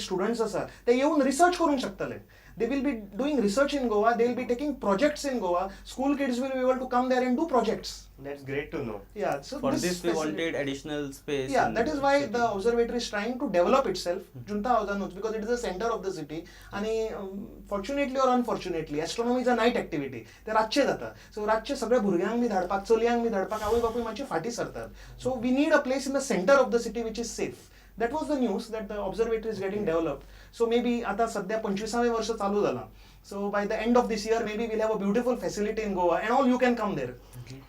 Students आसा ते येवन रिसर्च करूंक शकतले. They will be doing research in Goa. They will be taking projects in Goa. School kids will be able to come there and do projects. That's great to know. Yeah, so For this, we wanted additional space Yeah, in that is the why city. The observatory is trying to develop itself. Junta हावजानूच, because it is the center of the city. आणि fortunately or unfortunately, astronomy is a night activity. ते रातचे जाता, so रातचे सगळ्या भुरग्यांक बी धाडपाक, चलयांक बी धाडपाक आवय बापूय मातशे फाटीं सरतात. So we need a place in the center of the city which is safe. That was the news that the observatory is getting developed. So maybe आता सध्या पंचवीसावे वर्ष चालू झाला, so by the end of this year maybe we'll have a beautiful facility in Goa and all you can come there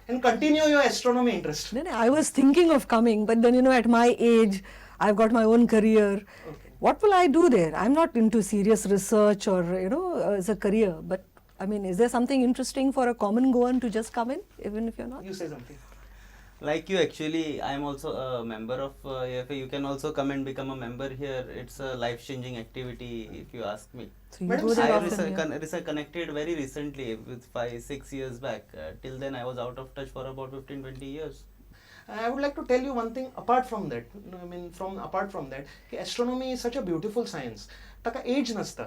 and continue your astronomy interest. No, I was thinking of coming, but then, at my age, I've got my own career. What will I do there? I'm not into serious research or as a career. But, I mean, is there something interesting for a common Goan to just come in, even if you're not? You say something. Like you, actually, I am also a member of AFA. You can also come and become a member here. It's a life-changing activity, if you ask me. So you Madam, go there I often, yeah. Connected very recently, with 5-6 years back. Till then, I was out of touch for about 15-20 years. I would like to tell you one thing apart from that. I mean, from apart from that, की astronomy is such a beautiful science. ताका as नासता.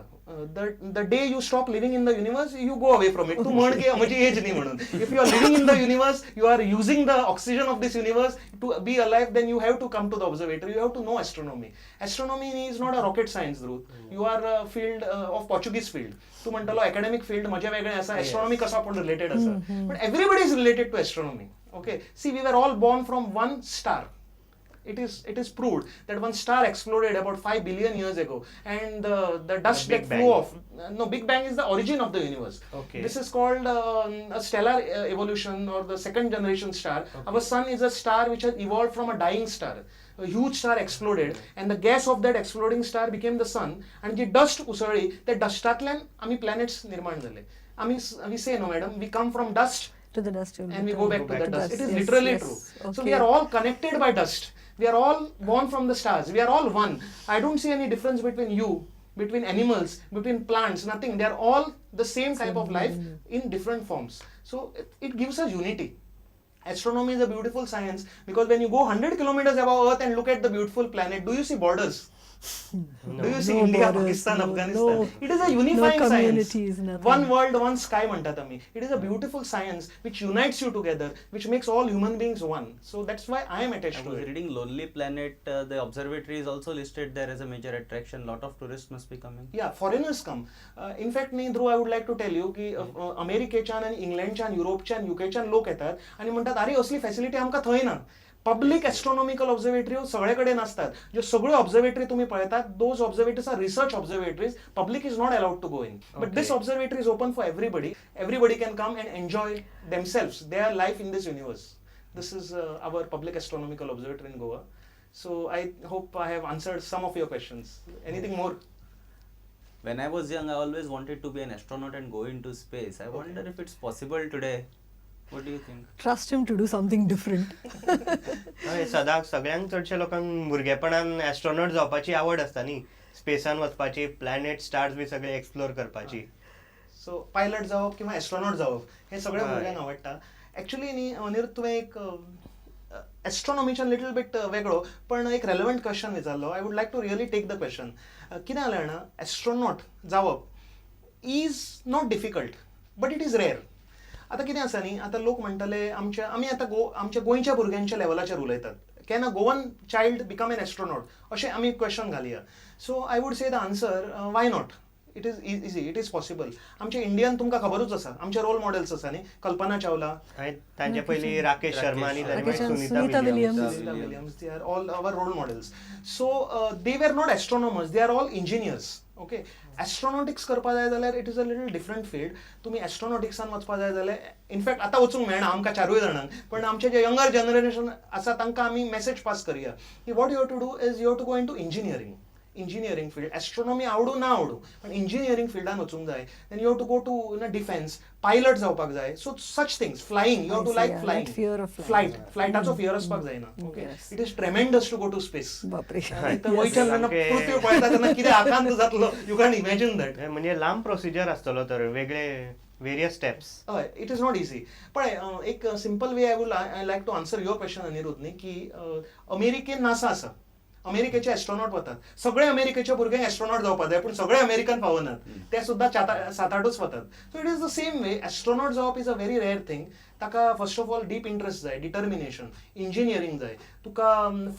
The day you stop living in the universe, you go away from it. तूं म्हण की म्हजी as न्ही म्हणून, if you are living in the universe, you are using the oxygen of this universe to be alive, then you have to come to the observatory. You have to know astronomy. Astronomy is not a rocket science. Dhruv, you are field of Portuguese field. तूं म्हणटलो academic field म्हजें वेगळें आसा, astronomy कसो आपूण related आसा, but everybody is related to astronomy, okay? See, we were all born from one star. It is proved that one star exploded about 5 billion years ago and the dust The Big that flew Bang. off. No, Big Bang is the origin of the universe. This is called a stellar evolution or the second generation star. Our sun is a star which has evolved from a dying star. A huge star exploded and the gas of that exploding star became the sun, and ji dust उसळ्ळी त्या डस्टांतल्यान आमी planets निर्माण जाले. आमी, we say, no, madam, we come from dust To the dust. You'll and we return. Go back to Go the back to dust. It is Yes, literally yes. true. So we are all connected by dust. We are all born from the stars. We are all one. I don't see any difference between you, between animals, between plants, nothing. They are all the same type of life in different forms. So it gives us unity. Astronomy is a beautiful science because when you go 100 kilometers above Earth and look at the beautiful planet, do you see borders? Do you see No India, borders, Pakistan, no, Afghanistan? No. It is a unifying No science. Communities, nothing. One world, one sky म्हणटात आमी. It is a beautiful science which unites you together, which makes all human beings one. So that's why I am attached I to was it. reading Lonely Planet. The observatory is also listed there as a major attraction. Lot of tourists must be coming. Yeah, foreigners come. In fact न्ही Dhruv, I would like to tell you की अमेरिकेच्यान आनी इंग्लंडच्यान, युरोपच्यान, युकेच्यान लोक येतात आनी म्हणटात, "अरे, असली facility आमकां थंय ना." पब्लीक एस्ट्रॉनॉमिकल ऑब्झर्वेटरी सगळे कडेन नासतात. ज्यो सगळ्यो ऑब्झर्वेटरी तुमी पळयतात, those observatories are research observatories. Public is not allowed to go in, but this observatory is open for everybody. Everybody can come and enjoy themselves, their life in this universe. This is our public astronomical observatory in Goa. So I hope I have answered some of your questions. Anything more? When I was young, I always wanted to be an astronaut and go into space. I wonder if it's possible today. What do you think? Trust him to do something different. हय, सदांच सगळ्यांक, चडशे लोकांक भुरगेपणान astronaut जावपाची आवड आसता न्ही, स्पेसान वचपाची, प्लॅनेट, स्टार्स बी सगळे एक्सप्लोर करपाची. सो पायलट जावप किंवा एस्ट्रॉनॉट जावप हे सगळ्या भुरग्यांक आवडटा. एक्चुली न्ही अनिरुद्ध, तुवें एक एस्ट्रॉनॉमीच्यान लिटल बीट वेगळो पण एक रेलेवंट क्वेश्चन विचारलो. I would like to really take the question. कितें जालें जाणा, एस्ट्रॉनॉट जावप is not difficult, but it is rare. आतां कितें आसा न्ही, आतां लोक म्हणटले आमच्या आमी आतां गो आमच्या गोंयच्या भुरग्यांच्या लेवलाचेर उलयतात, can a Goan child become an astronaut, अशें आमी क्वेश्चन घालया. So I would say the answer, why not? It is easy, it is possible. आमच्या इंडियन तुमकां खबरूच आसा, आमचे रोल मॉडेल्स आसा न्ही, कल्पना चावला. आनी तांचे पयलीं राकेश शर्मा आनी ताजे राकेश मागीर Sharma, Sunita Sunita Williams. Williams. Sunita Williams, they are all our role models. So they were not astronomers, they are all engineers. Okay, astronautics करपा जाय जाल्यार it is a little different field. तुमी एस्ट्रोनॉटिक्सान वचपा जाय जाल्यार, इनफॅक्ट आतां वचूंक मेळना आमकां चारूय जाणांक, पण आमचे जे यंगर जनरेशन आसा तांकां आमी मॅसेज पास करया की what you have to do is you have to go into engineering field. Astronomy आवडूं ना आवडूं, पण इंजिनियरींग फिल्डान वचूंक जाय. Then you have to go to in defence, pilot जावपाक जाय. So such things, flying, you have to I see, like yeah, flying. That fear of flying. Flight, फ्लायटाचो fear आसपाक जायना, okay? It is tremendous to go to space. बापरे. वयच्यान जेन्ना पृथ्वी पळयता तेन्ना कितें आकांत जातलो, you can imagine that. हे म्हणजे लांब प्रोसिजर आसतलो तर, वेगळे वेरियस स्टेप्स. हय, it is not easy. पळय, एक simple way I would I like to answer your question, Anirudh, न्ही, की अमेरिकेन नासा आसा. अमेरिकेचे एस्ट्रॉनॉट वतात. सगळे अमेरिकेच्या भुरग्यांक एस्ट्रॉनॉट जावपाक जाय, पूण सगळे अमेरिकन पावनात, ते सुद्दां सात आठूच वतात. So it is the same way, astronaut जावप is a very rare thing. ताका first of all deep interest जाय, डिटर्मिनेशन, इंजिनियरींग जाय, तुका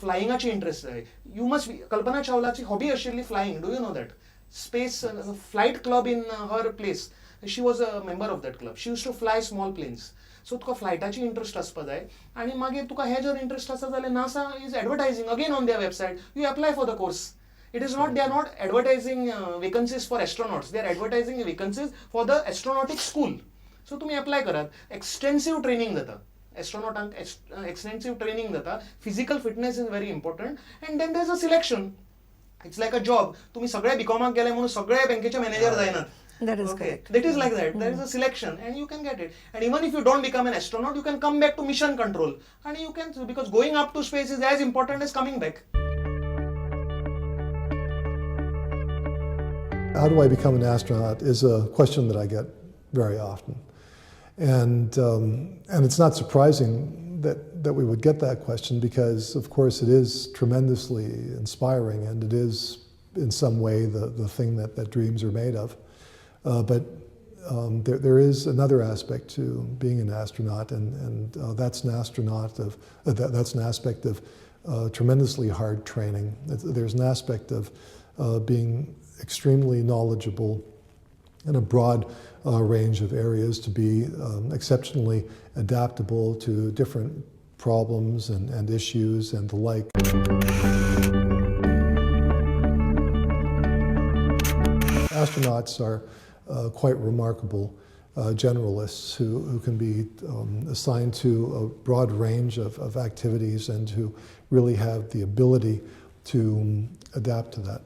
फ्लायिंगाची इंट्रस्ट जाय. You must, कल्पना चावलाची हॉबी आशिल्ली flying. Do you know that? Space flight club in her place, she was a member of that club. She used to fly small planes. So तुका फ्लायटाची interest आसपा जाय आनी मागीर तुका हे जर इंट्रस्ट आसा जाल्यार NASA is advertising again on their website. You apply for the course. It is not, they are not advertising vacancies for astronauts, they are advertising vacancies for the astronautic school. So तुमी apply करात. एक्सटेन्सीव training जाता एस्ट्रॉनॉटांक, एक्सटेन्सीव training जाता. Physical fitness is very important and then there is a selection. It's like a job. तुम्ही सगळे बीकॉमाक गेले म्हणून सगळे बँकेचे मॅनेजर जायनात. That is correct. That is like that. There is a selection and you can get it. And even if you don't become an astronaut, you can come back to mission control. And you can, because going up to space is as important as coming back. How do I become an astronaut is a question that I get very often. And it's not surprising that we would get that question because, of course, it is tremendously inspiring and it is, in some way, the thing that dreams are made of. But there is another aspect to being an astronaut, and that's an astronaut of that, that's an aspect of tremendously hard training. There's an aspect of being extremely knowledgeable in a broad range of areas, to be exceptionally adaptable to different problems and issues and the like. Astronauts are quite remarkable generalists who can be assigned to a broad range of activities and who really have the ability to adapt to that.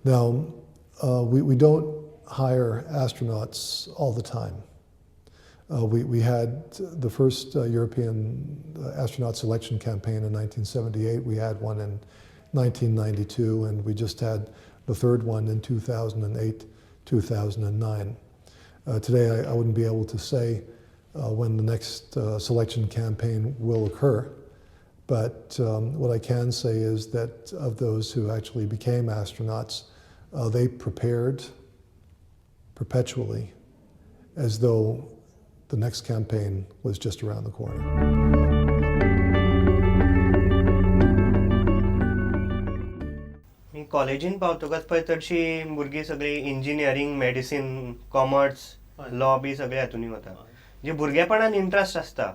Now, we don't hire astronauts all the time. We had the first European astronaut selection campaign in 1978. We had one in 1992, and we just had the third one in 2008, 2009. Today, I wouldn't be able to say when the next selection campaign will occur, but what I can say is that of those who actually became astronauts, they prepared perpetually as though the next campaign was just around the corner. मी कॉलेजीन पावतकच पळय चडशी भुरगीं सगळीं engineering, medicine, commerce, law बी सगळे हातूंनी वता. जे भुरगेपणान interest आसता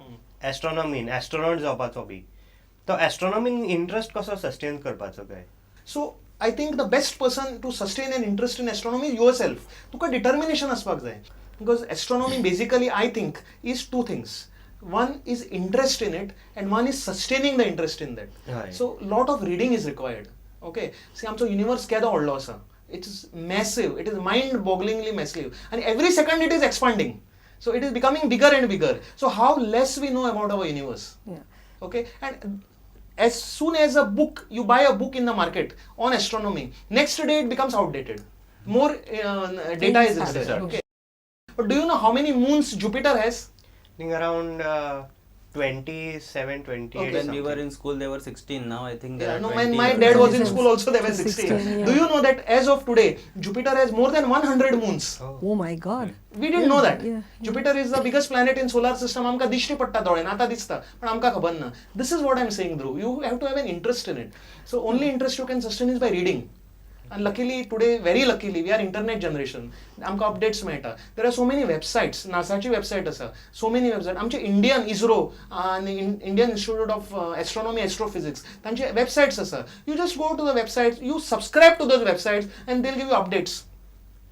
एस्ट्रॉनॉमीन, astronaut जावपाचो बी, तो एस्ट्रॉनॉमीन इंट्रस्ट कसो सस्टेन करपाचो काय? So I think the best person to sustain an interest in astronomy is yourself. तुका डिटर्मिनेशन आसपाक जाय, because astronomy basically, I think, is two things. One is interest in it and one is sustaining the interest in that. So lot of reading is required, okay? See, आमचो universe केदो व्हडलो आसा. It is massive, it is mind bogglingly massive, आनी every second it is expanding, so it is becoming bigger and bigger. So how less we know about our universe. Okay, and as soon as a book, you buy a book in the market on astronomy, next day it becomes outdated. More data is Things there. happen. Okay, but do you know how many moons Jupiter has? Think around 27, 28. When we were in school, there were 16. Now I think there Yeah, are no, 20 when my or dad was in 27. School also there were 16. 16, yeah. Do you know that as of today Jupiter has more than 100 moons? Oh my God. We didn't know that. Jupiter is the biggest planet in solar system. आमकां दिश्टी पडटा दोळ्यान, आतां दिसता, पण आमकां खबर ना. This is what I am saying, Dhruv. You have to have an interest in it. So only interest you can sustain is by reading. And luckily today, very luckily, we are internet generation. आमकां updates मेळटा. There are so many websites. नासाची website आसा, so many website. आमचे Indian ISRO आनी Indian Institute of Astronomy, Astrophysics, तांचे websites आसा. You just go to the websites, you subscribe to those websites and they'll give you updates.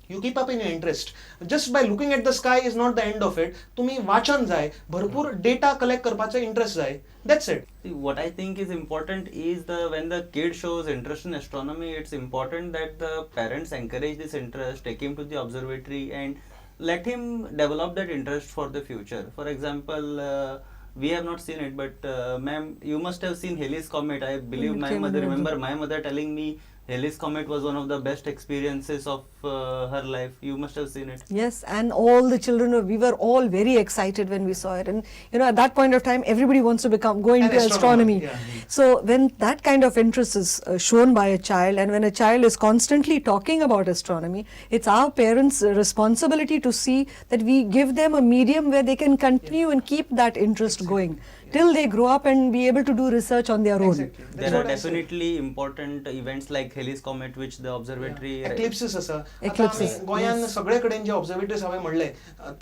You keep up in your interest. Just by looking at the sky is not the end of it. तुम्ही वाचन जाय भरपूर, data collect करपाचो interest जाय. That's it. See, what I think is important is the when the kid shows interest in astronomy, it's important that the parents encourage this interest, take him to the observatory, and let him develop that interest for the future. For example, we have not seen it, but ma'am, you must have seen Halley's Comet. I believe It my came mother, in remember my mother telling me Halley's Comet was one of the best experiences of her life. You must have seen it. Yes, and all the children, we were all very excited when we saw it. And you know, at that point of time, everybody wants to become, go An into astronomer, astronomy. yeah. So when that kind of interest is shown by a child, and when a child is constantly talking about astronomy, it's our parents' responsibility to see that we give them a medium where they can continue and keep that interest going till they grow up and be able to do research on their own. Exactly. That's There are what I said. Definitely important events like Halley's Comet, which the observatory Eclipses आसा. आतां Eclipses, आमी गोंयान yes. सगळे कडेन जे observatories हांवें म्हणले,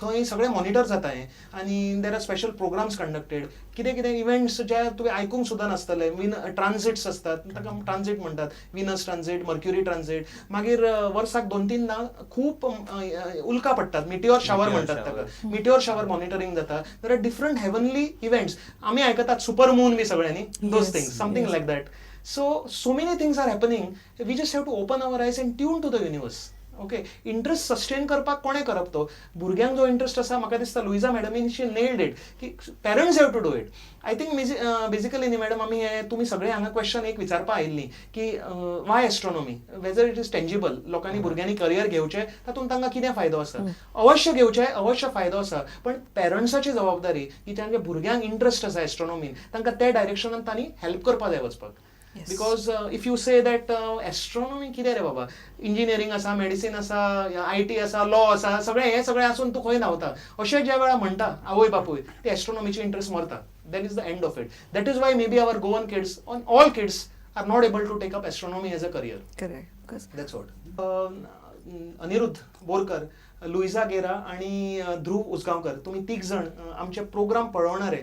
थंय सगळे मॉनिटर जाता हें आनी there are special programs conducted. कितें कितें इव्हेंट्स जे तुवें आयकूंक सुद्दां नासतले. वीन ट्रान्झिट्स आसतात, ताका ट्रान्झीट म्हणटात, विनस ट्रान्झीट, मर्क्युरी ट्रान्झीट. मागीर वर्साक दोन तीनदां खूब उल्का पडटात, मिटिओर शावर Meteor म्हणटात shower. ताका. मिटिओर शावर मॉनिटरींग जाता. There are different heavenly events. आमी आयकतात सुपर मून बी सगळ्यांनी, those things, something like that. So many things are happening. We just have to open our eyes and tune to the universe, okay? Interest sustain करपाक कोणें करप तो? भुरग्यांक जो interest आसा, म्हाका दिसता लुईजा मॅडमीन, she nailed it की parents have to do it. I think basically न्ही मॅडम, आमी हे तुमी सगळे हांगा क्वेश्चन एक विचारपा आयिल्ली की why astronomy, whether it is tangible, लोकांनी भुरग्यांनी करियर घेवचें, तातूंत तांकां कितें फायदो आसा? अवश्य घेवचें, अवश्य फायदो आसा, पण पेरंट्साची जबाबदारी की तांच्या भुरग्यांक इंट्रस्ट आसा एस्ट्रॉनॉमीन, तांकां त्या डायरेक्शनान तांणी हेल्प करपा जाय वचपाक. Because if you say that astronomy कितें रे बाबा, इंजिनियरींग आसा, मेडिसीन आसा, IT आसा, लॉ आसा, सगळें हें सगळें आसून तूं खंय धांवता, अशें ज्या वेळार म्हणटा आवय बापूय, ते एस्ट्रॉनॉमीची इंट्रस्ट मरता. That is the end of it. That is why maybe our Goan kids, all kids are not able to take up astronomy as a career. Correct. Because that's what. Aniruddha Borkar, Luiza Gera आणि ध्रुव उसगांवकर, तुम्ही तीग जण आमचे programme पळोवणारे,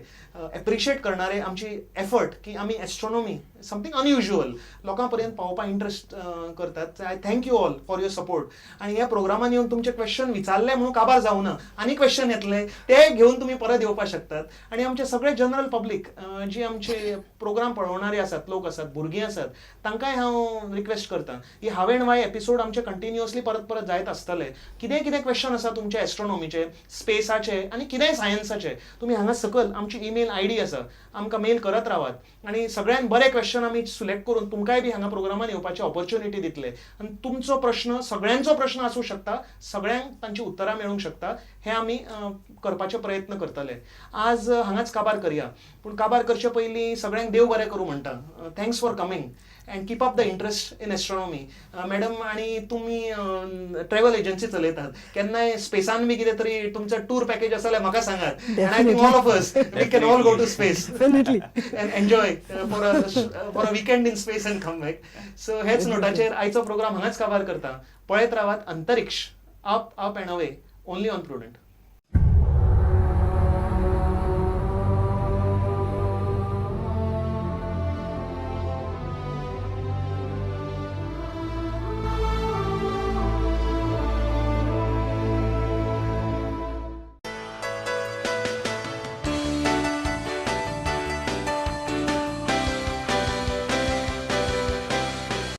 appreciate करणारे आमची effort की आमी astronomy, something unusual, लोकां पर्यंत पावोवपा इंट्रस्ट करतात. I thank you all for your support. आणि ह्या प्रोग्रामान येवन तुमचे क्वेश्चन विचारले म्हणून काबार जावना, आनी क्वेश्चन येतले, ते घेवन तुमी परत येवपाक शकतात. आणि आमचे सगळे जनरल पब्लीक, जी आमचे प्रोग्राम पळोवणारे आसात, लोक आसात, भुरगीं आसात, तांकांय हांव रिक्वेस्ट करता की हाव अँड वाय एपिसोड आमचे कंटिन्युअसली परत परत जायत आसतले. कितें कितें क्वेश्चन आसा तुमचे एस्ट्रॉनॉमीचे, स्पेसाचे आनी कितेंय सायन्साचे, तुमी हांगा सकयल आमची ईमेल आयडी आसा, आमकां मेल करत रावात आनी सगळ्यान बरे क्वेश्चन आमी सिलेक्ट करून तुमकांय बी हांगा प्रोग्रामान येवपाची ऑपॉर्च्युनिटी दितले. आनी तुमचो प्रश्न सगळ्यांचो प्रश्न आसूं शकता, सगळ्यांक तांची उत्तरां मेळूंक शकता, हे आमी करपाचे प्रयत्न करतले. आज हांगाच काबार करया, पूण काबार करचे पयलीं सगळ्यांक देव बरें करूं म्हणटा. Thanks for coming and keep up the interest in astronomy, madam. आणि तुमी ट्रॅव्हल एजन्सी चलयतात, केन्नाय स्पेसान बी कितें तरी तुमचो टूर पॅकेज आसा जाल्यार म्हाका सांगात and I think all of us, we can all go to space Definitely. And enjoy for a weekend in space and come back. So हेच नोटाचेर आयचो प्रोग्राम हांगाच काबार करता. पळयत रावात अंतरिक्ष, up, up and away, only on Prudent.